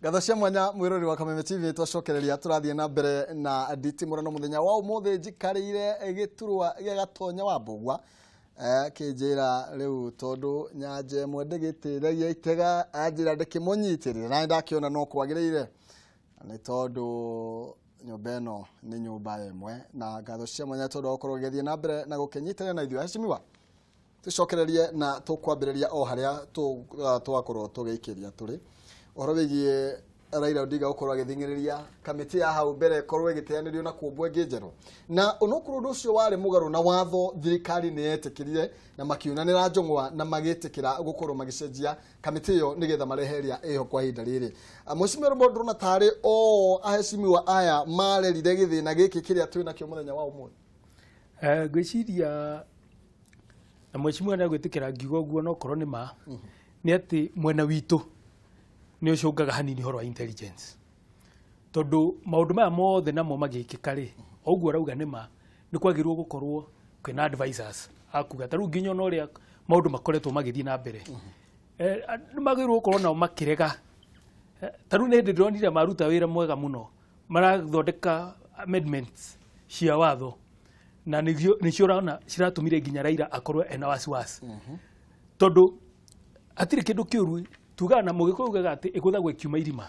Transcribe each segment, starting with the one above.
Ngatho cia mwanya mwirori wa Kameme TV twacokereria turathie na mbere na nditimũrano muthenya wa umuthi njikarĩire gĩturwa gĩa Gatonya wa Mbũgua kĩnjĩra rĩu tondu nyanja ĩmwe ndĩgĩtĩragia itega anjĩra ndĩkĩmũnyitĩrĩre na nĩndakĩona no kwagĩrĩire nĩ tondu nyũmba ĩno nĩ nyũmba ĩmwe na ngatho cia mwanya tondu wa gũkorwo ũgĩthiĩ na mbere na gũkĩnyitĩrĩra na ithuĩ aheshimiwa tucokererie na tũkwambĩrĩria o harĩa twakorwo tũgĩikĩria tũrĩ ũhoro wĩgiĩ Raila Odinga gũkorwo agĩthing'ĩrĩria kamĩtĩ ya hau mbere ĩkorwo ĩgĩteanĩrio na kũmbwo ĩngĩ njerũ na onokorwo ũndũ ũcio warĩ mũgarũ na watho thirikari nĩ yetĩkĩrire na makiunanĩra njũng'wa na magĩtĩkĩra gũkorwo magĩcenjia kamĩtĩ ĩyo nĩgetha marehe ĩrĩa ĩho kwa ihinda rĩrĩ. Mheshimiwa Rũmbo ndũrona tarĩ o aheshimiwa aya marerire gĩthĩna gĩkĩ kĩrĩa twĩnakĩo mũthenya wa ũmũthĩ? Ngwĩciria na mheshimiwa nĩ agwĩtĩkĩra ngiuga ũguo no korwo nĩ ma nĩ atĩ mwena witũ nĩ ũcũngaga hanini ũhoro wa intelligence tondu maũndũ maya mothe namo magĩkĩka rĩ o ũguo ũrauga nĩ ma nĩ kwagĩrĩirwo gũkorwo kwĩna advisors akuga ta rĩu nginya ona ũrĩa maũndũ makoretwo magĩthiĩ na mbere nĩ magĩrĩirwo gũkorwo nao makĩrega. Ta rĩu nĩ hĩndĩ ndĩronire maruta wĩra mwega mũno marathondeka amendments cia watho na nĩcio ũrona ciratũmire nginya Raila akorwo ena wasiwasi tondu hatirĩ kĩndũ kĩũru tugaga na mũgĩkũyũ ugaga atĩ ĩgũthagwo ĩkiuma irima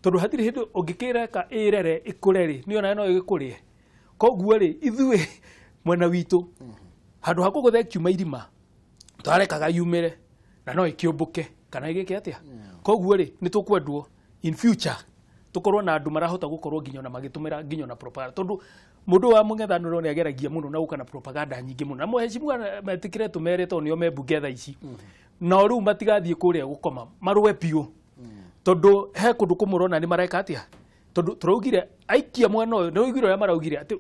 tondu hatirĩ hĩndĩ ũngĩkĩreka ĩrere ĩkũre rĩ nĩ onayo no ĩgĩkũrĩe. Koguo rĩ ithuĩ mwena witũ handũ ha kũgũtha ĩkiuma irima twarekaga yumĩre na no ĩkĩũmbũke kana ĩgĩke atĩa. Koguo rĩ nĩ tũkwendwo in future tũkorwo na andũ marahota gũkorwo nginya ona magĩtũmĩra nginya ona propaganda tondu mũndũ wa mũng'ethanũro nĩ ageragia mũno na gũka na propaganda nyingĩ mũno na mheshimiwa metĩkĩre tũmere tondũ nĩo me mbunge thaa ici na rĩu matigathiĩ kũrĩa gũkoma marũe biũ tondu he kũndũ kũmwe ũrona nĩ mareka atĩa tondu tũraugire aikia mwena ũyũ nĩ ũiguire ũrĩa maraugire atĩ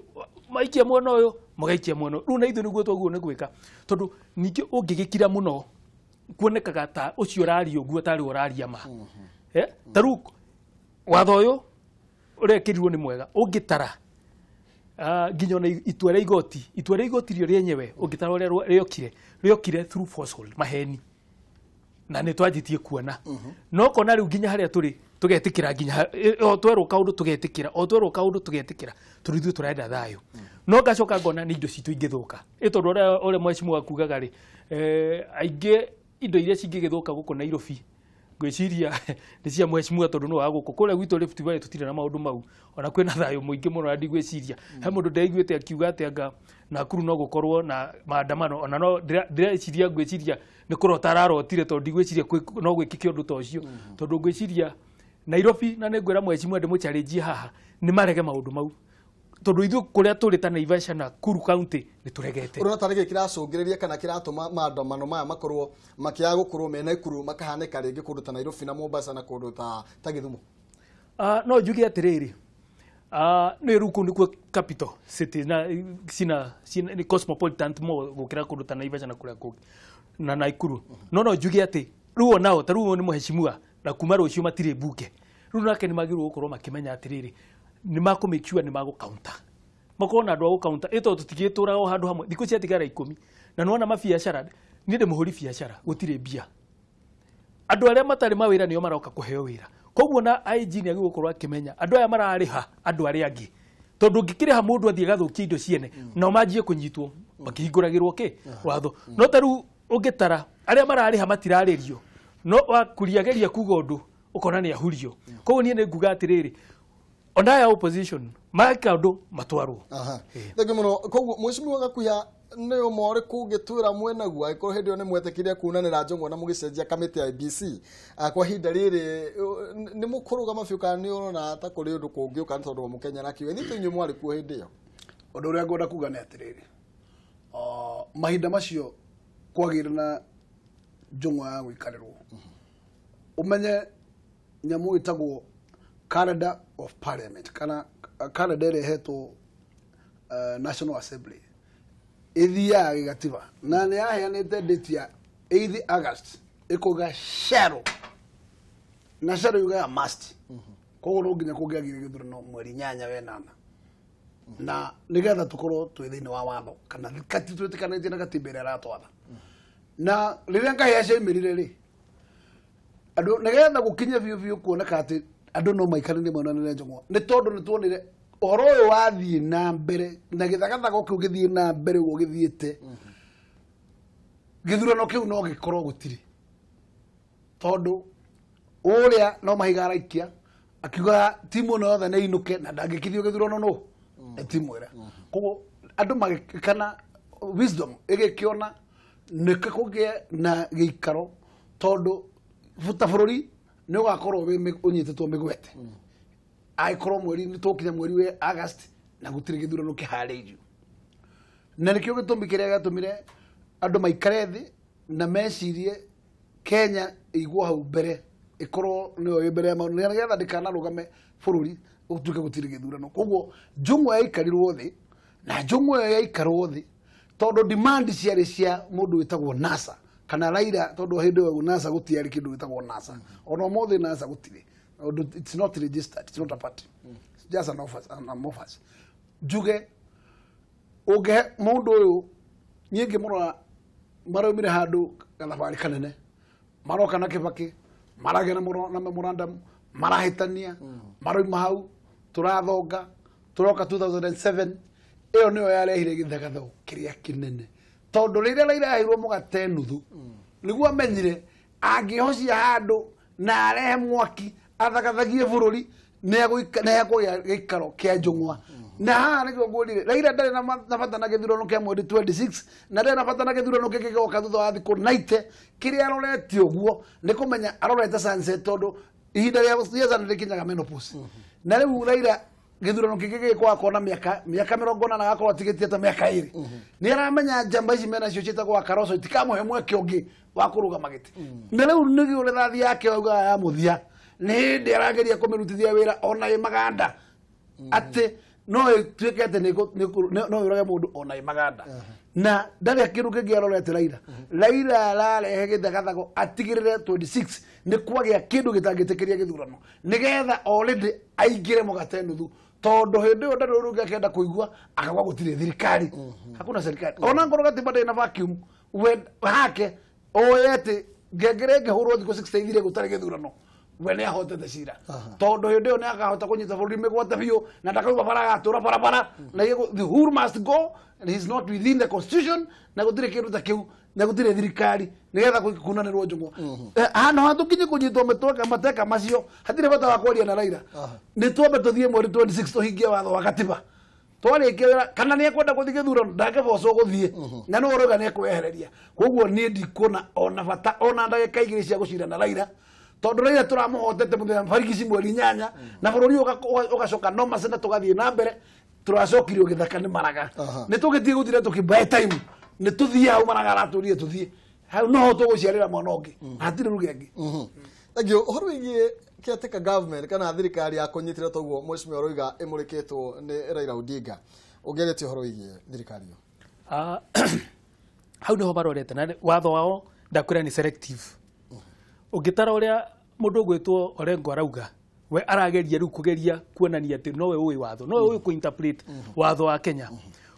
maikia mwena ũyũ mũgaikia mwena ũyũ rĩu na ithuĩ nĩguo twaguo nĩ gwĩka tondu ningĩ ũngĩgĩkira mũno kuonekaga ta ũcio ũraria ũguo tarĩ ũraria ma. Ta rĩu watho ũyũ ũrekĩrirwo nĩ mwega ũngĩtara nginya ona itua rĩa igoti itua rĩa igoti rĩo rĩenyewe ũngĩtara ũrĩa rĩokire rĩokire through falsehood maheni na nĩ twanjĩtie kuona no kona rĩu nginya harĩa tũrĩ tũgetĩkĩra nginya o twerwo kaũndũ tũgetĩkĩra o twerwo kaũndũ tũgetĩkĩra tondũ ithuĩ tũrenda thayũ no ngacoka ngona nĩ indo citũ ingĩthũka ĩ tondũ ũrĩa mheshimiwa akugaga rĩ aingĩ indo iria cingĩgĩthũka gũkũ Nairobi ngwĩciria nĩ cia mheshimiwa tondũ nĩ wa gũkũ kũrĩa gwitũ Rift Valley tũtirĩ na maũndũ mau ona kwĩna thayũ mũingĩ mũno na ndigwĩciria he mũndũ ndĩraiguĩte akiuga atĩ anga Nakuru no gũkorwo na maandamano ona no ndĩreciria ngwĩciria nĩ kũrota ararotire tondũ ndigwĩciria no gwĩkĩke ũndũ ta ũcio tondũ ngwĩciria Nairobi na nĩ ngwĩra mheshimiwa ndĩmũcharĩnjie haha nĩ marege maũndũ mau tondu ithuĩ kũrĩa tũrĩ ta Naivasha na Nakuru County nĩ tũregete. Ũrona tarĩ gĩkĩ kĩracũngĩrĩria kana kĩratũma maandamano maya makorwo makĩaga gũkorwo me Nakuru makahanĩka rĩngĩ kũndũ ta Nairobi na Mombasa na kũndũ ta Gĩthumo? No njuge atĩrĩrĩ nĩ rĩu kũu nĩkuo capital city na cina nĩ cosmopolitan more gũkĩra kũndũ ta Naivasha na kũrĩa kũngĩ na Nakuru no njuge atĩ rĩu onao ta rĩu nĩ mheshimiwa na kuma rũciũ matirĩ mbunge rĩu nake nĩ magĩrĩirwo gũkorwo makĩmenya atĩrĩrĩ nĩ makũmake nĩ magũkaunta makorwo na andũ a gũkaunta ĩ tondũ tũtigĩtũraga o handũ hamwe thikũ ciatigara 10 na nĩwona mabiacara niĩ ndĩ mũhũri biacara gũtirĩ mbia andũ arĩa matarĩ mawĩra nĩo maroka kũheo wĩra koguo na IG nĩ agĩrĩirwo gũkorwo akĩmenya andũ aya mararĩha andũ arĩa angĩ tondũ ũngĩkĩrĩha mũndũ athiĩ agathũkia indo ciene nao manjie kũnyitwo makĩhingũragĩrwo kĩ watho no ta rĩu ũngĩtara arĩa mararĩha matirarĩrio no wakuria geria kuga ũndũ ũkona nĩ ahurio koguo niĩ nĩ nguga atĩrĩrĩ ona aya opposition maka ũndũ matwarwo. Thengiũ mũno. Koguo mheshimiwa Gakuya nĩ ũma ũrĩkũ ũngĩtwĩra mwenaguo angĩkorwo hĩndĩ ĩyo nĩ mwetĩkĩrire kunanĩra njũng'wa na mũgĩcenjia kamĩtĩ ya IEBC kwa ihinda rĩrĩ nĩ mũkũrũgama biũ kana nĩ ũrona ta kũrĩ ũndũ kũngĩũka nĩ tondũ wa mũkenya na kiuga ithuĩ inyuĩ mwarĩ kuo hĩndĩ ĩyo? Ũndũ ũrĩa ngwenda kuga nĩ atĩrĩrĩ mahinda macio kwagĩire na njũng'wa ya gũikarĩrwo ũmenye nyamũ ĩtagwo calendar of parliament kana calendar ĩrĩa ĩhetwo National Assembly ĩthiaga gĩgatiba na nĩ yaheanĩte date ya 8 August ĩkauga shall na shall yugaga must koguo no nginya kũngĩagire gĩthurano mweri 8 wenana na nĩgetha tũkorwo twĩ thĩinĩ wa watho kana twĩtĩkanĩtie na katiba ĩrĩa ĩratwatha na rĩrĩa ngahĩa ciaumĩrire rĩ Andũ nĩgetha gũkinye biũ biũ kuoneka atĩ andũ no maikaranie monanĩre njũng'wa nĩ tondũ nĩ tuonire ũhoro ũyũ wathiĩ na mbere na gĩthagathago kĩu gĩthiĩ na mbere ũguo gĩthiĩte gĩthurano kĩu no gĩkorwo gũtirĩ tondũ ũrĩa no mahiga araikia akiuga timu ĩno yothe nĩ inũke na ndangĩkithio gĩthurano nũ nĩ timu ĩrĩa. Koguo andũ magĩkana wisdom ĩgĩkĩona nĩkĩ kũgĩe na gĩikaro tondũ ta bũrũri nĩ ũgakorwo ũnyitĩtwo mĩgwete angĩkorwo mweri nĩ tũkinya mweri wa August na gũtirĩ gĩthurano kĩharĩirio. Na nĩkĩo gĩtũmi kĩrĩa gĩatũmire andũ maikare thĩ na mecirie Kenya ĩigwo hau mbere ĩkorwo nĩyo ĩ mbere ya maũndũ nĩgetha ndĩkanarũgame bũrũri ũtuĩke gũtirĩ gĩthurano. Koguo njũng'wa yaikarirwo thĩ na njũng'wa ĩyo yaikarwo thĩ tondũ demand ciarĩ cia mũndũ wĩtagwo NASA kana Raila tondũ hĩndĩ ĩyo NASA gũtiarĩ kĩndũ gĩtagwo NASA. Ona ũmũthĩ NASA gũtirĩ. It's not registered, it's not a party. It's just an office, an office. Njuge ũngĩhe mũndũ ũyũ niĩ ngĩmũrora maraumire handũ gathabarĩ kanene maroka na Kibaki maragĩa na memorandum marahĩtania marauma hau tũrathonga tũroka 2007 ĩyo nĩyo yarehire gĩthagathago kĩrĩa kĩnene tondũ rĩrĩa Raila yaheirwo mũgate nuthu nĩguo amenyire angĩhocia handũ na arehe mwaki athagathagie bũrũri nĩ ekũgĩa gĩikaro kĩa njũng'wa. Na haha nĩkĩo ngwĩrire Raila ndarĩ na bata na gĩthurano kĩa mweri 26 na ndarĩ na bata na gĩthurano kĩngĩ gĩgoka thutha wa thikũ 90. Kĩrĩa arorete ũguo nĩ kũmenya arorete sunset tondũ ihinda rĩa siasa nĩ rĩkinyaga menopause. Na rĩu Raila gĩthurano kĩngĩ gĩgĩkwo akorwo na mĩaka 80 agakorwo atigĩtie ta mĩaka 2. Nĩ aramenya njamba ici menacio ciĩtagwo Akaroso itikamũhe mweke ũngĩ wa kũrũgama gĩtĩ. Na rĩu nĩguo rithathi yake augaga ya mũthia nĩ hĩndĩ arageria kũmĩrutithia wĩra ona ĩ maganda atĩ no ĩtuĩke atĩ no yũrage mũndũ ona ĩ maganda. Na ndarĩ kĩndũ kĩngĩ arorete Raila. Raila ararehe gĩthagathago atigĩrĩre 26 nĩ kwagĩa kĩndũ gĩtangĩtĩkĩria gĩthurano nĩgetha already aingĩre mũgate nuthu tondũ hĩndĩ ĩyo ndarĩ ũrĩa akĩenda kũigua akauga gũtirĩ thirikari. Hakuna serikali. Ona ngorwo gatiba ndĩna vacuum we hake oĩ atĩ ngengere ĩngĩhũrwo thikũ 60 ithire gũtarĩ gĩthurano we nĩ ahotete cira tondũ hĩndĩ ĩyo nĩ akahota kũnyita bũrũri mĩgwate biũ na ndakauma bara agatũra barabara na the Uhuru must go and he's not within the constitution na gũtirĩ kĩndũ ta kĩu na gũtirĩ thirikari nĩgetha kunanĩrwo njũng'wa. Hano hatũkinye kũnyitwo mĩtweka mateka macio hatirĩ bata wa kwaria na Raila. Nĩ twambe tũthiĩ mweri 26 tũhingie watho wa katiba twarĩkia wĩra kana nĩ ekwenda gũthiĩ gĩthurano ndangĩbocwo gũthiĩ na nĩwe ũrauga nĩ ekwehereria. Koguo niĩ ndikuona ona bata ona ndagĩka 2 cia gũcira na Raila tondũ Raila tũramũhotete mũthenya barigici mweri 8 na bũrũri ũgacoka no macena tũgathiĩ na mbere tũracokirio gĩthaka nĩ Maraga. Nĩ tũgĩthiĩ gũthire tũkĩ time nĩ tũthiĩ hau Maraga aratũrire tũthiĩ hau noho tũgũciarĩra mwana ũngĩ hatirĩ ruge ĩngĩ. Thank you. Ũhoro wĩgiĩ caretaker government kana thirikari ya kũnyitĩrĩra toguo mheshimiwa Roiga ĩmũrĩkĩtwo nĩ Raila Odinga ũngĩarĩtie ũhoro wĩgiĩ thirikari ĩyo? Hau nĩho marorete na watho wao ndakwĩra nĩ selective. Ũngĩtara ũrĩa mũndũ ũgwĩtwo Orengo arauga we arageria rĩu kũgeria kuonania atĩ nowe ũĩ watho nowe ũĩ kũ-interpret watho wa Kenya.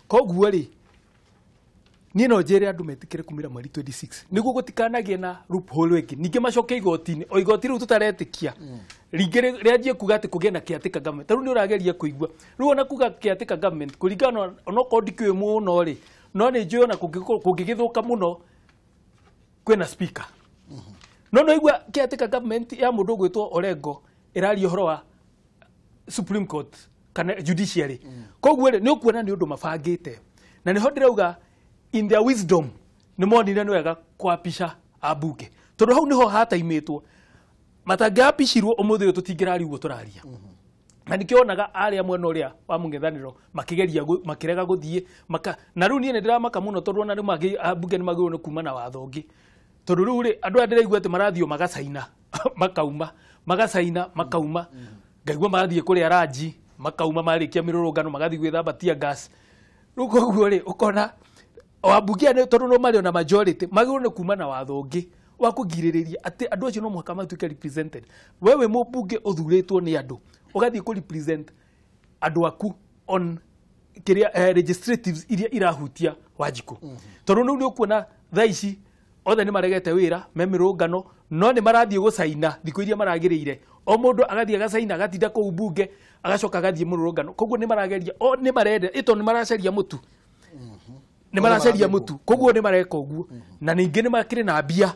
Koguo rĩ niĩ no njĩre andũ metĩkĩre kumĩra mweri 26 nĩguo gũtikanagĩe na loophole ĩngĩ ningĩ macoke igoti-inĩ o igoti rĩu tũtaretĩkia rĩngĩ rĩanjie kuga atĩ kũgĩe na caretaker government. Ta rĩu nĩ ũrageria kũigua rĩu ona kuga caretaker government kũringana onokorwo ndikĩũĩ mũno rĩ no nĩ njũĩ ona kũngĩgĩthũka mũno kwĩna speaker. No no igua caretaker government ya mũndũ ũgwĩtwo Orengo ĩraria ũhoro wa Supreme Court kana judiciary. Koguo rĩ nĩ ũkuona nĩ ũndũ mabangĩte na nĩho ndĩrauga in their wisdom nĩ monire nĩ wega kwapisha ambunge tondũ hau nĩho hataimĩtwo matangĩapicirwo ũmũthĩ ũyũ tũtingĩraria ũguo tũraria. Na nĩkĩo wonaga arĩa mwena ũrĩa wa mũng'ethanĩro makĩgeria makĩrega gũthiĩ na rĩu niĩ nĩ ndĩramaka mũno tondũ ona rĩu ambunge nĩ magĩrĩirwo nĩ kuma na watho ũngĩ tondũ rĩu rĩ andũ aya ndĩraigua atĩ marathiĩ o magacaina makauma magacaina makauma ngaigua marathiĩ kũrĩa ranji makauma marĩkia mĩrũrũngano magathiĩ gwĩthamba tear gas. Rĩu koguo rĩ ũkona wambunge aya tondũ no marĩ ona majority magĩrĩirwo nĩ kuma na watho ũngĩ wa kũgirĩrĩria atĩ andũ acio no mũhaka matuĩke represented. We wĩ mũmbunge ũthurĩtwo nĩ andũ ũgathiĩ kũ represent andũ aku on kĩrĩa legislatives iria irahutia Wanjikũ. Tondũ rĩu nĩ ũkuona thaa ici Othe nĩ maregete wĩra me mĩrũngano, no nĩ marathiĩ gũcaina thikũ iria maragĩrĩire. O mũndũ agathiĩ agacaina, agatinda kũu mbunge, agacoka agathiĩ mũrũrũngano. Koguo nĩ marageria, o nĩ marenda, ĩto nĩ maracaria mũtu. Nĩ maracaria mũtu, koguo nĩ mareka ũguo. Na ningĩ nĩ makĩrĩ na mbia,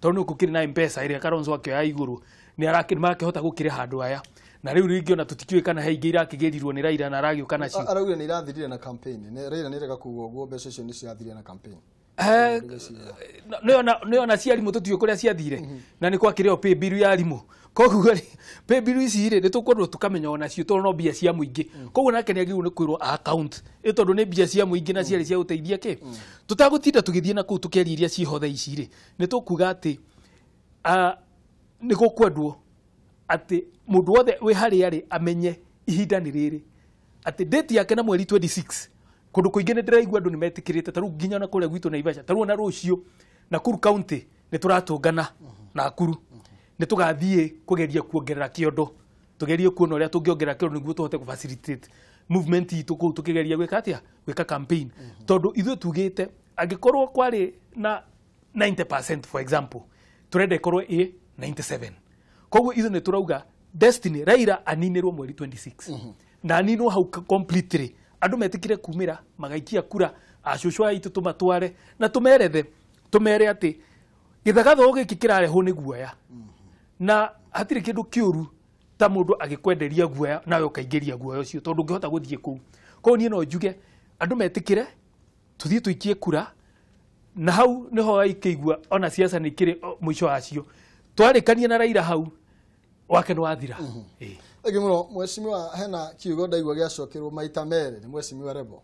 tondũ nĩ gũkĩrĩ na M-Pesa ĩrĩa Kalonzo akĩoya igũrũ, nĩ marakĩhota gũkĩrĩha andũ aya. Na rĩu rĩngĩ ona tũtikĩũĩ kana he ingĩ irakĩgĩrirwo nĩ Raila na aragĩũka nacio. Araugire nĩ irathirire na campaign. Raila nĩ rega kuga ũguo, mbeca icio nĩ cirathirire na campaign. Nĩ ona cia arimũ tũtiũĩ kũrĩa ciathire, na nĩ gwakĩrĩ o pay bill ya arimũ. Koguo rĩ, pay bill ici rĩ, nĩ tũkwendwo tũkamenya onacio tondũ no mbia cia mũingĩ. Koguo nake nĩ agĩrĩirwo nĩ kwĩrwo account ĩ tondũ nĩ mbia cia mũingĩ na ciarĩ cia gũteithia kĩ. Tũtagũtinda tũgĩthiĩ na kũu tũkĩaria iria ciho thaa ici rĩ, nĩ tũkuga atĩ nĩ gũkwendwo atĩ mũndũ wothe wĩ harĩa arĩ amenye ihinda nĩ rĩrĩ, atĩ date yake na mweri 26. Kũndũ kũingĩ nĩ ndĩraigua andũ nĩ metĩkĩrĩte, ta rĩu nginya na kũrĩa gwitũ Naivasha, ta rĩu ona rũciũ Nakuru County nĩ tũratũngana Nakuru, nĩ tũgathiĩ kũgeria kuongerera kĩondo, tũgerie kuona ũrĩa tũngĩongerera kĩondo nĩguo tũhote kũ-facilitate movement itũ kũu, tũkĩgeria gwĩka atĩa, gwĩka campaign. Tondũ ithuĩ tugĩte angĩkorwo kwarĩ na 90% for example, tũrenda ĩkorwo ĩ 97. Koguo ithuĩ nĩ tũrauga Destiny Raila aninĩrwo mweri 26, na aninwo hau completely, andũ metĩkire kumĩra magaikia kura, acũcũ aya aitũ tũmatware na tũmerethe, tũmere atĩ gĩthagatho gĩkĩ kĩrarehwo nĩ guoya, na hatirĩ kĩndũ kĩũru ta mũndũ agĩkwenderia guoya nawe ũkaingĩria guoya ũcio, tondũ ũngĩhota gũthiĩ kũu. Koguo niĩ no njuge andũ metĩkĩre tũthiĩ tũikie kura, na hau nĩho ikĩigua ona siasa nĩ ikĩrĩ mũico wacio. Twarĩkania na Raila hau wake nĩ wathira. Thengiũ mũno mheshimiwa. Hena kiugo ndaigua gĩacokerwo maita merĩ nĩ mheshimiwa Rebo,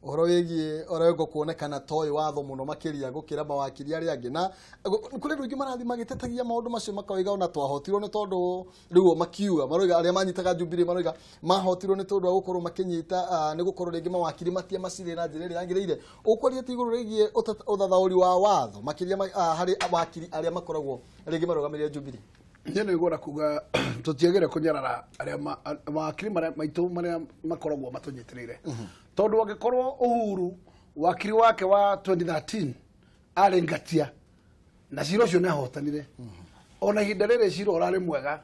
ũhoro wĩgiĩ Orengo kuonekana toĩ watho mũno makĩria gũkĩra mawakiri arĩa angĩ, na kũrĩ andũ aingĩ marathiĩ magĩtetagia maũndũ macio, makoiga ona twahotirwo nĩ tondũ rĩu o makiuga, maroiga arĩa manyitaga Jubilee maroiga mahotirwo nĩ tondũ wa gũkorwo makĩnyita, nĩ gũkorwo rĩngĩ mawakiri matiamacirĩre na njĩra ĩrĩa yagĩrĩire. Ũkwaria ti igũrũ rĩgiĩ ũthathaũri wa watho makĩria harĩ wakiri arĩa makoragwo rĩngĩ marũgamĩrĩire Jubilee. Niĩ nĩ ngwenda kuga tũtiagĩrĩire kũnyarara arĩa mawakiri marĩa maitũ marĩa makoragwo matũnyitĩrĩire, tondũ angĩkorwo Uhuru wakiri wake wa 2013 arĩ ngatia na cira ũcio nĩ ahotanire, ona ihinda rĩrĩ cira ũrarĩ mwega,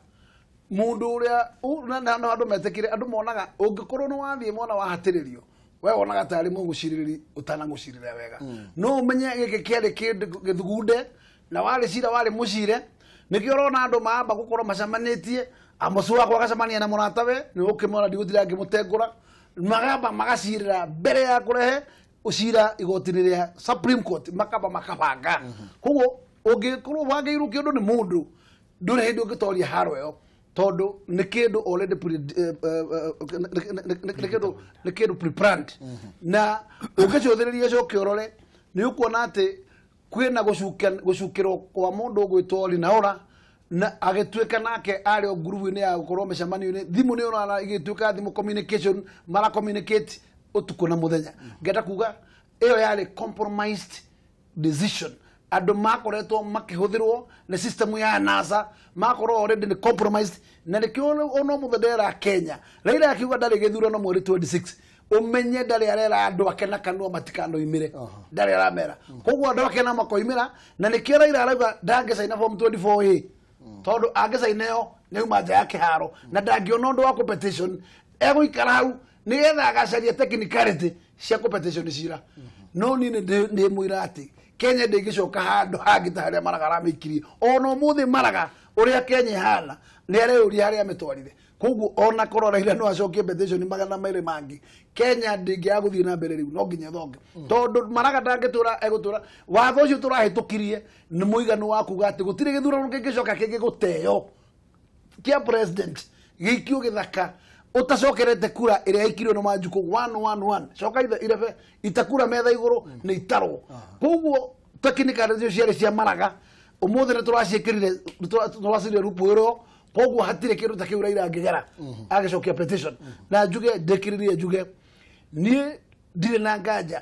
mũndũ ũrĩa na andũ metĩkire, andũ monaga ũngĩkorwo nĩ wathiĩ mona wahatĩrĩrio, we wonaga tarĩ mũgũcirĩrĩri ũtanagũcirĩra wega, no ũmenye gĩkĩ kĩarĩ kĩndũ gĩthugunde na warĩ cira warĩ mũcire. Nĩkĩo ũrona andũ maamba gũkorwo macemanĩtie, Amosu wakwa agacemania na mũratawe, nĩ ũkĩmona ndigũtinda ngĩmũtengũra, magamba magacirĩra mbere ya kũrehe ũcira igoti-inĩ rĩa Supreme Court, makamba makabanga. Koguo ũngĩkorwo wagĩirwo kĩndũ nĩ mũndũ, ndũrĩ hĩndĩ ũngĩtoria haro ĩyo, tondũ nĩ kĩndũ already nĩ kĩndũ pre-planned. Na ũngĩcũthĩrĩria ũcoke ũrore, nĩ ũkuona atĩ kwĩna gũcukĩrwo kwa mũndũ ũgwĩtwo Linaora, na agĩtuĩka nake arĩ o ngurubu-inĩ ya gũkorwo mĩcemanio-inĩ, thimũ nĩ ũrona igĩtuĩka thimũ communication, mara communicate ũtukũ na mũthenya. Ngenda kuga ĩyo yarĩ compromised decision, andũ makoretwo makĩhũthĩrwo nĩ system ya NASA, makorwo already nĩ compromised, na nĩkĩo ona ũmũthĩ ndera Kenya Raila akiuga ndarĩ gĩthurano mweri 26, ũmenye ndarĩ arera andũ ake na kanua matikanoimĩre, ndarĩ aramera. Koguo andũ ake na makoimĩra, na nĩkĩo Raila arauga ndangĩcaina form 24A, tondũ angĩcaina ĩyo nĩ auma nja ya kĩharo na ndangĩona ũndũ wa competition, egũikara hau nĩgetha agacaria technicality cia competition cira. No niĩ nĩ mũira atĩ Kenya ndĩngĩcoka handũ hangĩ ta harĩa Maraga aramĩikirie. Ona ũmũthĩ Maraga ũrĩa Kenya ĩhana nĩ areyũria harĩa amĩtwarire. Koguo ona korwo Raila no acokie petition 200 mangĩ, Kenya ndĩngĩaga gũthiĩ na mbere rĩu, no nginya ĩthonge, tondũ Maraga ndangĩtũra egũtũra. Watho ũcio tũrahĩtũkirie nĩ mũiganu wa kuga atĩ gũtirĩ gĩthurano kĩngĩcoka kĩngĩ gũteo kĩa president gĩikio gĩthaka ũtacokerete kura ĩrĩa yaikirio nĩ Wanjikũ 111, coka irebe itakura metha igũrũ nĩ itarwo. Koguo technicality icio ciarĩ cia Maraga, ũmũthĩ nĩ tũraciĩkĩrire, tũracirire rupu ĩro. Koguo hatirĩ kĩndũ ta kĩu Raila angĩgera agĩcokia petition. Na njuge ndĩkĩrĩrie, njuge niĩ ndirĩ na nganja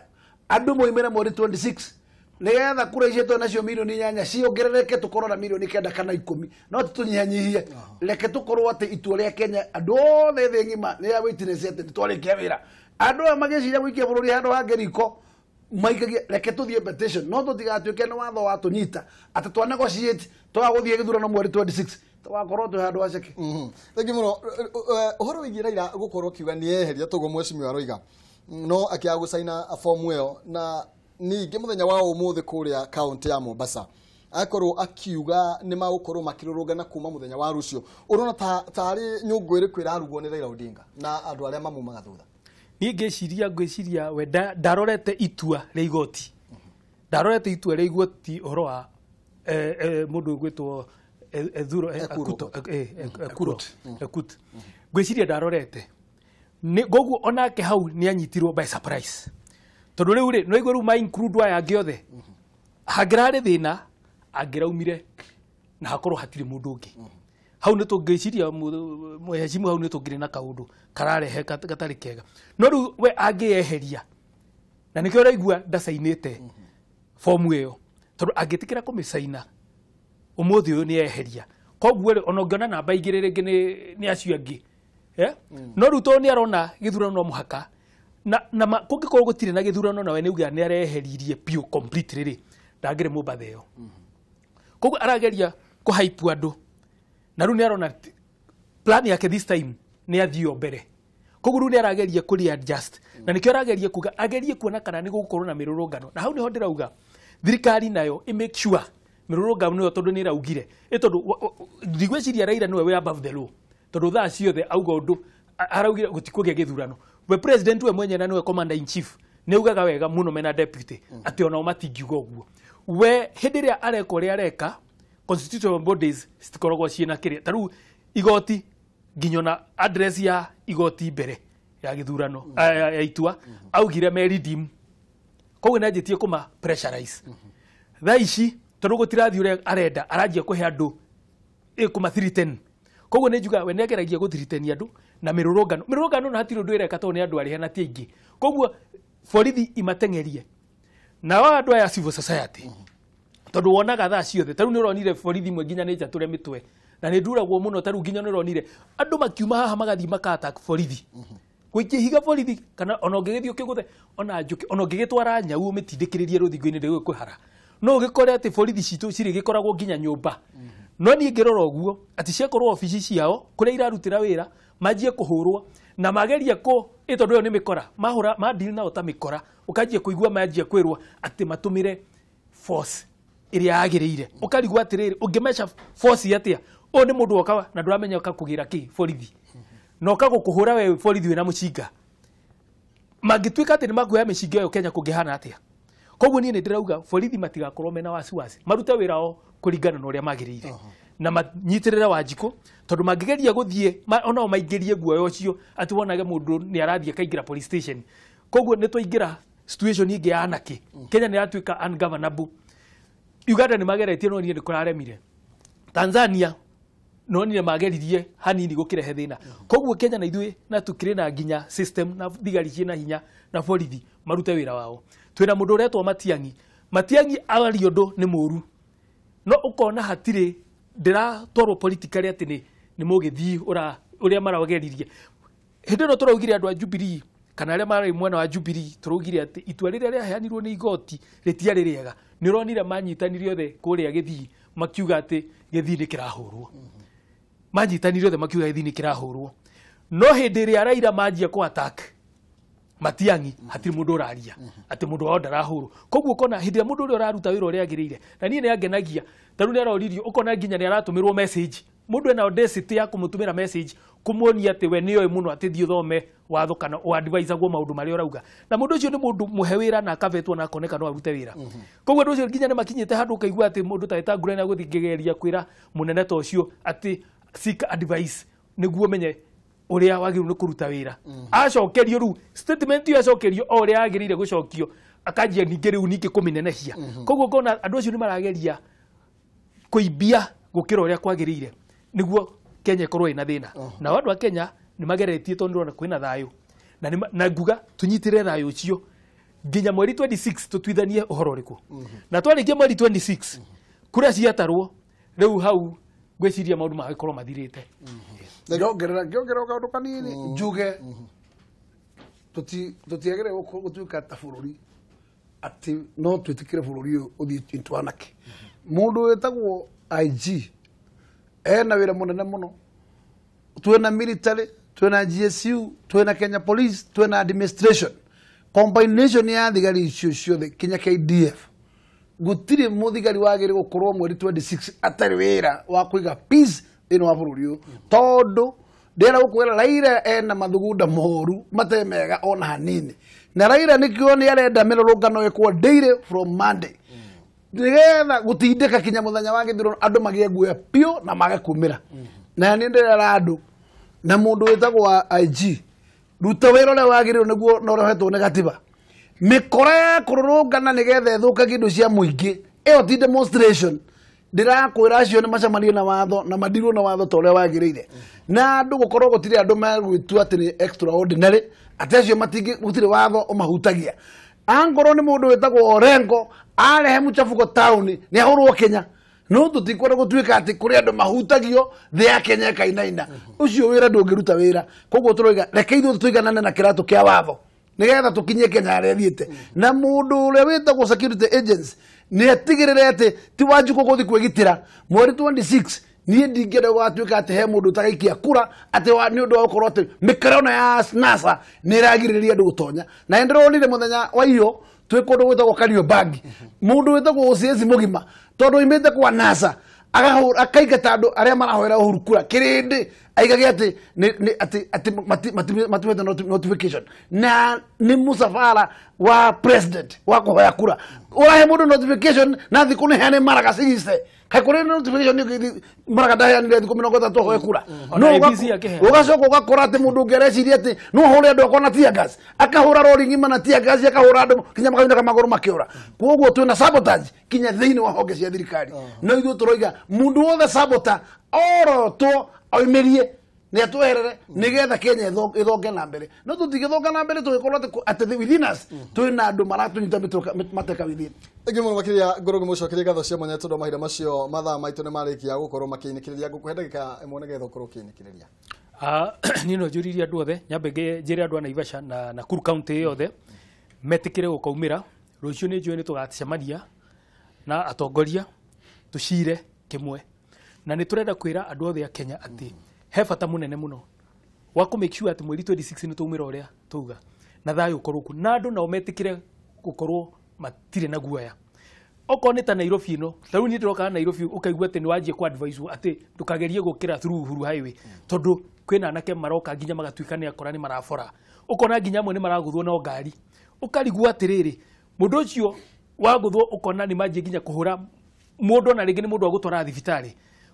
andũ moimĩre mweri 26 nĩgetha kura icio twĩ nacio 8 milioni ciongerereke, tũkorwo na 9 milioni kana 10, no ti tũnyihanyihie. Reke tũkorwo atĩ itua rĩa Kenya andũ othe thĩ ng'ima nĩ ya witness atĩ nĩ twarĩkia wĩra. Andũ aya magĩciria gũikia bũrũri handũ hangĩ riko. Maikagia reke tuthiĩ petition no tũtigatuĩke nĩ watho wa tũnyita atĩ twa negotiate twaga gũthiĩ gĩthurano mweri 26 twakorwo twĩ handũ haceke. Thengi mũno. Ũhoro wĩgiĩ Raila gũkorwo akiuga nĩ eheria toguo mheshimiwa aroiga no akĩaga gũcaina fomu ĩyo, na ningĩ mũthenya wa ũmũthĩ kũrĩa kaunti ya Mombasa akorwo akiuga nĩ magũkorwo makĩrũrũngana kuma mũthenya wa rũciũ. Ũrona tarĩ nyũngũ ĩrĩkũ ĩrarugwo nĩ Raila Odinga na andũ arĩa mamumaga thutha? Niĩ ngĩciria we ndarorete itua rĩa igoti, ndarorete itua rĩa igoti ũhoro wa mũndũ ũgwĩtwo Ethuro Ekuro Ekut. Ngwĩciria ndarorete koguo onake hau nĩ anyitirwo by surprise, tondũ rĩu rĩ no igua rĩu ma include aya angĩ othe hangĩrarĩ thĩna angĩraumire na hakorwo hatirĩ mũndũ ũngĩ. Hau nĩ tũngĩciria mheshimiwa, hau nĩ tũngĩrĩ na kaũndũ kararehe gatarĩ kega, no rĩu we angĩyeheria na nĩkĩo ũraigua ndacainĩte fomu ĩyo, tondũ angĩtĩkĩra kũmĩcaina ũmũthĩ ũyũ nĩ eheria. Koguo rĩ ona ũngĩona namba igĩrĩ rĩngĩ nĩ acio angĩ, no rĩu tondũ nĩ arona gĩthurano no mũhaka na kũngĩkorwo gũtirĩ na gĩthurano nawe nĩ uga nĩ areheririe biũ completely rĩ, ndangĩrĩ mũmbatha ĩyo. Koguo arageria kũhype andũ na rĩu nĩ arona plan yake this time nĩ athio mbere. Koguo rĩu nĩ arageria kũ readjust na nĩkĩo arageria kuga agerie kuona kana nĩ gũgũkorwo na mĩrũrũngano, na hau nĩho ndĩrauga thirikari nayo ĩ make sure mĩrũrũngano ĩyo tondũ nĩ ĩraugire ĩ tondũ ndigwĩciria Raila nĩwe wĩ above the law, tondũ thaa ciothe auga ũndũ araugire gũtikũgĩa gĩthurano. We president we mwenyewe na nĩwe commander in chief nĩ augaga wega mũno mena deputy atĩ onao matingiuga ũguo. We hĩndĩ ĩrĩa areka ũrĩa areka constitutional bodies citikoragwo ciĩna kĩrĩa, ta rĩu igoti nginya ona address ya igoti mbere ya gĩthurano ya itua augire me redeem, koguo nĩ anjĩtie kũma pressurize. Thaa ici tondũ gũtirathiĩ ũrĩa arenda aranjia kũhe andũ kũma 310. Koguo nĩ njuga we nĩ ageragia gũthritenia andũ na mĩrũrũngano. Mĩrũrũngano na hatirĩ ũndũ ĩreka tondũ nĩ andũ arĩhe na ti aingĩ, koguo borithi imateng'erie. Nao andũ aya civil society tondũ wonaga thaa ciothe ta rĩu nĩ ũronire borithi imwe nginya nĩ njatũre mĩtwe na nĩ nduragwo mũno, ta rĩu nginya nĩ ũronire andũ makiuma haha magathiĩ maka attack borithi gũikia ihiga borithi, kana ona ũngĩgĩthiĩ ũkĩgũthe ona njũkĩ ona ũngĩgĩtwara nyau ũmĩtindĩkĩrĩrie rũthingo-inĩ ndĩgũkwĩhara, no ũgĩkore atĩ borithi citũ cirĩgĩkoragwo nginya nyũmba. No niĩ ngĩrora ũguo atĩ ciakorwo obici ciao kũrĩa irarutĩra wĩra manjie kũhũrwo na magerie kũ ĩ tondũ ĩyo nĩ mĩkora mahũra ma deal nao ta mĩkora, ũkanjia kũigua manjia kwĩrwo atĩ matũmĩre force ĩrĩa yagĩrĩire. Ũkarigwo atĩrĩrĩ ũngĩmeca force atĩa? Ũyũ nĩ mũndũ woka na ndũramenya ũkakũgĩra kĩ borithi na ũkagũkũhũra we borithi wĩna mũcinga. Mangĩtuĩka atĩ nĩ makuoya mĩcinga ĩyo Kenya kũngĩhana atĩa? Koguo niĩ nĩ ndĩrauga borithi matigakorwo mena wasiwasi, marute wĩra wao kũringana na ũrĩa magĩrĩire na manyitĩrĩre Wanjikũ, tondũ mangĩgeria gũthiĩ onao maingĩrie guoya ũcio atĩ wonage mũndũ nĩ arathiĩ akaingĩra police station. Koguo nĩ twaingĩra situation ĩngĩ ya anarchy. Kenya nĩ yatuĩka ungovernable. Uganda nĩ mageretie no niĩ nĩ kũraremire. Tanzania no nĩ mageririe hanini gũkĩrehe thĩna. Koguo Kenya na ithuĩ na tũkĩrĩ na nginya system na thigari ciĩna hinya na borithi marute wĩra wao. Twĩna mũndũ ũretwo Matiang'i. Matiang'i aria ũndũ nĩ mũru, no ũkona hatirĩ ndĩratwarwo politically atĩ nĩ mũgĩthiĩ ũrĩa marageririe. Hĩndĩ ĩno tũraugire andũ a Jubilee kana arĩa marĩ mwena wa Jubilee tũraugire atĩ itua rĩrĩa rĩaheanirwo nĩ igoti rĩtiarĩ rĩega. Nĩ ũronire manyitanire othe kũrĩa Gĩthii makiuga atĩ Gĩthii nĩ kĩrahũrwo. Manyitanire othe makiuga Gĩthii nĩ kĩrahũrwo. No hĩndĩ ĩrĩa Raila manjia kũ attack Matiang'i hatirĩ mũndũ ũraria atĩ mũndũ wao ndarahũrwo. Koguo ũkona hĩndĩ ĩrĩa mũndũ ũrĩa ũraruta wĩra ũrĩa agĩrĩire, na niĩ nĩ angenagia ta rĩu nĩ aroririo ũkona nginya nĩ aratũmĩrwo message, mũndũ ena audacity ya kũmũtũmĩra message kũmuonia atĩ we nĩoĩ mũno atĩ thiĩ ũthome watho kana ũadvisagwo maũndũ marĩa ũrauga, na mũndũ ũcio nĩ mũndũ mũhe wĩra na akavetwo na akoneka no arute wĩra. Koguo andũ acio nginya nĩ makinyĩte handũ ũkaigua atĩ mũndũ ta Wetangula nĩ agũthiĩ ngĩgeria kwĩra mũnene ta ũcio atĩ seek advice nĩguo ũmenye ũrĩa wagĩrĩirwo nĩ kũruta wĩra. Acokerio rĩu statement ĩyo acokerio o ũrĩa yagĩrĩire gũcokio, akanjia ningĩ rĩu ningĩ kũmĩnenehia. Koguo ngona andũ acio nĩ marageria kũimbia gũkĩra ũrĩa kwagĩrĩire nĩguo Kenya ĩkorwo ĩna thĩna. Nao andũ a Kenya nĩ mageretie tondũ ndĩrona kwĩna thayũ na nguga tũnyitĩrĩre thayũ ũcio nginya mweri 26 tũtuithanie ũhoro ũrĩkũ. Na twarĩkia mweri 26 kura ciatarwo rĩu hau ngwĩciria maũndũ magĩkorwo mathirĩte. Ngĩongerera kaũndũ kanini njuge tũtiagĩrĩire gũtuĩka ta bũrũri atĩ no twĩtĩkĩre bũrũri ũyũ ũthiĩ into anarchy. Mũndũ wĩtagwo IG ena wĩra mũnene mũno. Twĩna military, twĩna GSU, twĩna Kenya Police, twĩna administration, combination ya thigari icio ciothe kinya KDF. Gũtirĩ mũthigari wagĩrĩire gũkorwo mweri 26 atarĩ wĩra wa kũiga peace thĩinĩ wa bũrũri ũyũ, tondũ ndĩrenda gũkwĩra Raila ena mathugunda moru matarĩ mega ona hanini, na Raila nĩkĩo nĩ arenda mĩrũrũngano ĩkwo daily from Monday nĩgetha gũtindĩka kinya mũthenya wa gĩthurano andũ magĩe guoya piũ na mage kumĩra. Na nĩ ndĩrera andũ na mũndũ wĩtagwo wa IG, ruta wĩra ũrĩa wagĩrĩirwo nĩguo na ũrĩa ũhetwo nĩ gatiba. Mĩkora ya kũrũrũngana nĩgetha ĩthũkagie indo cia mũingĩ ĩyo ti demonstration. Ndĩrakwĩra acio nĩ macemanie na watho na madirwo na watho ta ũrĩa wagĩrĩire, na andũ gũkorwo gũtirĩ andũ megwĩtua atĩ nĩ extraordinary, atĩ acio matingĩ, gũtirĩ watho ũmahutagia. Angorwo nĩ mũndũ wĩtagwo Orengo arehe mũchafuko taũni nĩ ahũrwo Kenya, no tũtikwenda gũtuĩka atĩ kũrĩ andũ mahutagio thĩ ya Kenya ĩkainaina. Ũcio wĩra ndũngĩruta wĩra. Koguo tũroiga reke ithuĩ tũiganane na kĩratũ kĩa watho nĩgetha tũkinyie Kenya harĩa ĩthiĩte. Na mũndũ ũrĩa wĩtagwo security agents nĩ atigĩrĩre atĩ ti Wanjikũ gũthiĩ kwĩgitĩra mweri 26. Niĩ ndingĩenda gũgatuĩka atĩ he mũndũ ũtagaikia kura atĩ nĩ ũndũ wa gũkorwo atĩ mĩkora ĩno ya NASA nĩ ĩragirĩrĩria andũ gũtonya. Na nĩ ndĩronire mũthenya wa iyo twĩ kũndũ gwĩtagwo Kariobangi, mũndũ wĩtagwo OCS mũgima tondũ oimĩte kwa NASA akaingata andũ arĩa marahoera Uhuru kura kĩrĩndĩ, aigage atĩ atĩ matuĩte notification, na nĩ mũcabara wa president wa kũhoya kura ũrahe mũndũ notification na thikũ nĩ heane maraga cigise. Kaĩ kũrĩ notification ĩngĩ maraga ndaheanire thikũ 30 ahoe kura? Ona ABC akĩheana. Ũgacoka ũgakora atĩ mũndũ ũngĩ areciria atĩ no ahũre andũ akwa na tear gas, akahũra rori ng'ima na tear gas, akahũra andũ kinya makaunĩka magũrũ makĩũra. Koguo twĩna sabotage kinya thĩinĩ wa honge cia thirikari. No ithuĩ tũroiga mũndũ wothe sabota orotwo oimĩrie nĩ atweherere nĩgetha Kenya ĩthonge na mbere. No tũtingĩthonga na mbere tũgĩkorwo atĩ within us twĩna andũ maratũnyita mateka within. Thengiũ mũno makĩria Ngũrũgĩ, mũcokerie ngatho cia mwanya tondũ mahinda macio mathaa maitũ nĩ marĩkia gũkorwo makĩinĩkĩrĩria. Ngũkũhe ndagĩka ĩmwe nĩgetha ũkorwo ũkĩinĩkĩrĩria. Niĩ no njũririe andũ othe, nyambe njĩre andũ a Naivasha na Nakuru County yothe metĩkĩre gũkaumĩra rũciũ. Nĩ njũĩ nĩ tũgacemania na atongoria tũcire kĩmwe, na nĩ tũrenda kwĩra andũ othe a Kenya atĩ he bata mũnene mũno wa kũ make sure atĩ mweri 26 nĩ twaumĩra ũrĩa tauga na thayũ ũkorwo kuo, na andũ nao metĩkĩre gũkorwo matirĩ na guoya. Okorwo nĩ ta Nairobi ĩno, ta rĩu niĩ ndĩrokaga Nairobi, ũkaigua atĩ nĩ wanjia kũ advise atĩ ndũkagerie gũkĩra through Uhuru Highway, tondũ kwĩna anake maroka nginya magatuĩka nĩ akora nĩ marabora, ũkona nginya amwe nĩ maragũthwo no ngari, ũkarigwo atĩrĩrĩ, mũndũ ũcio wagũthwo, ũkona nĩ manjie nginya kũhũra mũndũ, ona rĩngĩ nĩ mũndũ wa gũtwara thibitarĩ.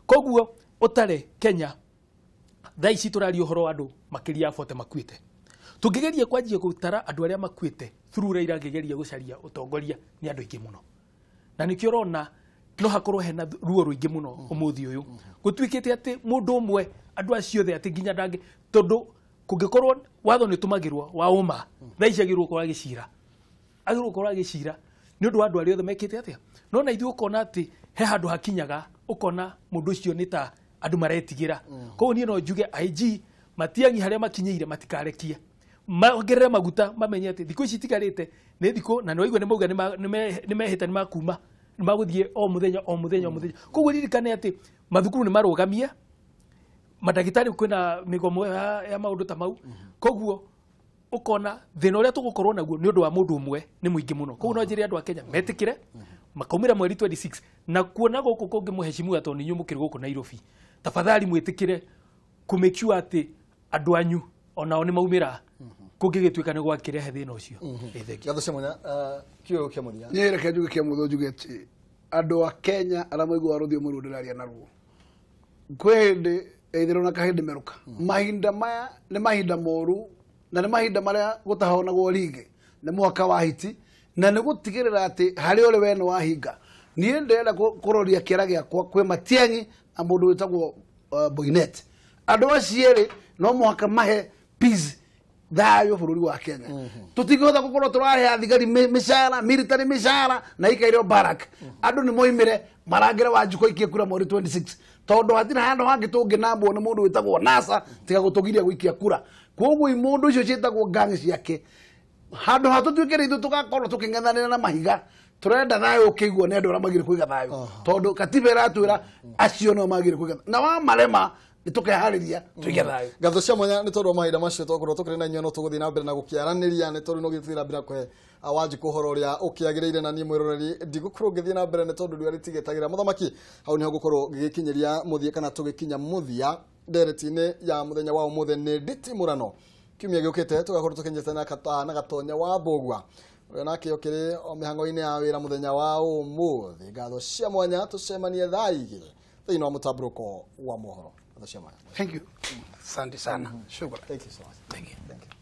Koguo ũtare Kenya thaa ici tũraria ũhoro wa andũ makĩria ya 40 makuĩte. Tũngĩgeria kwanjia gũtara andũ arĩa makuĩte through Raila akĩgeria gũcaria ũtongoria, nĩ andũ aingĩ mũno, na nĩkĩo ũrona no hakorwo hena ruo rũingĩ mũno ũmũthĩ ũyũ gũtuĩkĩte atĩ mũndũ ũmwe andũ acio othe atĩ nginya ndangĩ, tondũ kũngĩkorwo watho nĩ ũtũmagĩrwo wa ũma, thaa ici agĩrĩirwo gũkorwo agĩcira, agĩrĩirwo gũkorwo agĩcira nĩ ũndũ wa andũ arĩa othe mekĩte atĩa. No na ithuĩ ũkona atĩ he handũ hakinyaga ũkona mũndũ ũcio nĩ ta andũ maretigĩra. Koguo niĩ no njuge IG Matiang'i harĩa makinyĩire matikarekie, mongerere maguta, mamenye atĩ thikũ ici itigarĩte nĩ thikũ, na nĩ waigua nĩ mauga nĩ mehĩta nĩ makuma nĩ magũthiĩ o mũthenya o mũthenya o mũthenya. Koguo ririkane atĩ mathukuru nĩ marũgamie, mandagĩtarĩ kwĩna mĩgomo ya maũndũ ta mau. Koguo ũkona thĩna ũrĩa tũgũkorwo naguo nĩ ũndũ wa mũndũ ũmwe nĩ mũingĩ mũno. Koguo no njĩre andũ a Kenya metĩkĩre makaumĩra mweri 26, na kuona gũkũ kũngĩ mũheshimiwa, tondũ nĩ inyuĩ mũkĩrĩ gũkũ Nairobi, tafadhali mwĩtĩkĩre kũ make sure atĩ andũ anyu onao nĩ maumĩra kũngĩgĩtuĩka nĩ gwakĩrehe thĩna ũcio. Ĩ, thank you. Ngatho cia mwanya, kiugo kĩa mũthia. Niĩ reke njuge kĩa mũthia, njuge atĩ andũ a Kenya arĩa maiguaga rũthiomi rũrũ ndĩraria naruo, kwĩ hĩndĩ ĩthĩrwo na kahĩndĩ merũka. Mahinda maya nĩ mahinda moru na nĩ mahinda marĩa gũtahonagwo rĩngĩ, nĩ mwaka wa hiti na nĩ gũtigĩrĩra atĩ harĩ ũrĩ we nĩ wahinga. Niĩ ndĩrenda kũroria kĩara gĩakwa kwĩ Matiang'i na mũndũ wĩtagwo Boinnet. Andũ acio erĩ no mũhaka mahe peace, thayũ bũrũri wa Kenya. Tũtingĩhota gũkorwo tũrahe thigari mĩcara, military mĩcara na ikaire barak. Andũ nĩ moimĩre marangĩre Wanjikũ aikie kura mweri 26, tondũ hatirĩ handũ hangĩ tũngĩnambwo nĩ mũndũ wĩtagwo NASA tiga gũtũgiria gũikia kura. Koguo mũndũ ũcio ciĩtagwo gang ciake Handũ ha tũtuĩke rĩ ithuĩ tũgakorwo tũkĩng'ethanĩra na mahiga, tũrenda thayũ ũkĩiguo nĩ andũ arĩa magire kũiga thayũ, tondũ katiba ĩratwĩra acio nĩo magire kũiga, na wamarema nĩ tũkeharĩria tũige thayũ. Ngatho cia mwanya nĩ tondũ wa mahinda macio twakorwo tũkĩrĩ na inyuĩ, no tũgũthiĩ na mbere na gũkĩaranĩria nĩ tondũ no gĩthiĩ na mbere na kũhe Wanjikũ ũhoro ũrĩa ũkĩagĩrĩire, na niĩ mwĩroreri ndigũkorwo ngĩthiĩ na mbere nĩ tondũ riũa rĩtigĩtagĩra mũthamaki. Hau nĩho ngũkorwo ngĩgĩkinyĩria mũthia kana tũgĩkinya mũthia ndereti-inĩ ya mũthenya wa ũmũthĩ nĩ nditimũrano. Kiumia gĩũkĩte tũgakorwo tũkĩnyitana na Gatonya wa Mbũgua ũrĩa nake ũkĩrĩ o mĩhang'o-inĩ ya wĩra mũthenya wa ũmũthĩ. Ngatho cia mwanya, tũcemanie thaa 2 thĩinĩ wa mũtambũrũko wa mohoro. Ngatho cia mwanya. Thank you, asante sana, shukran. Thank you so much. Thank you. Thank you.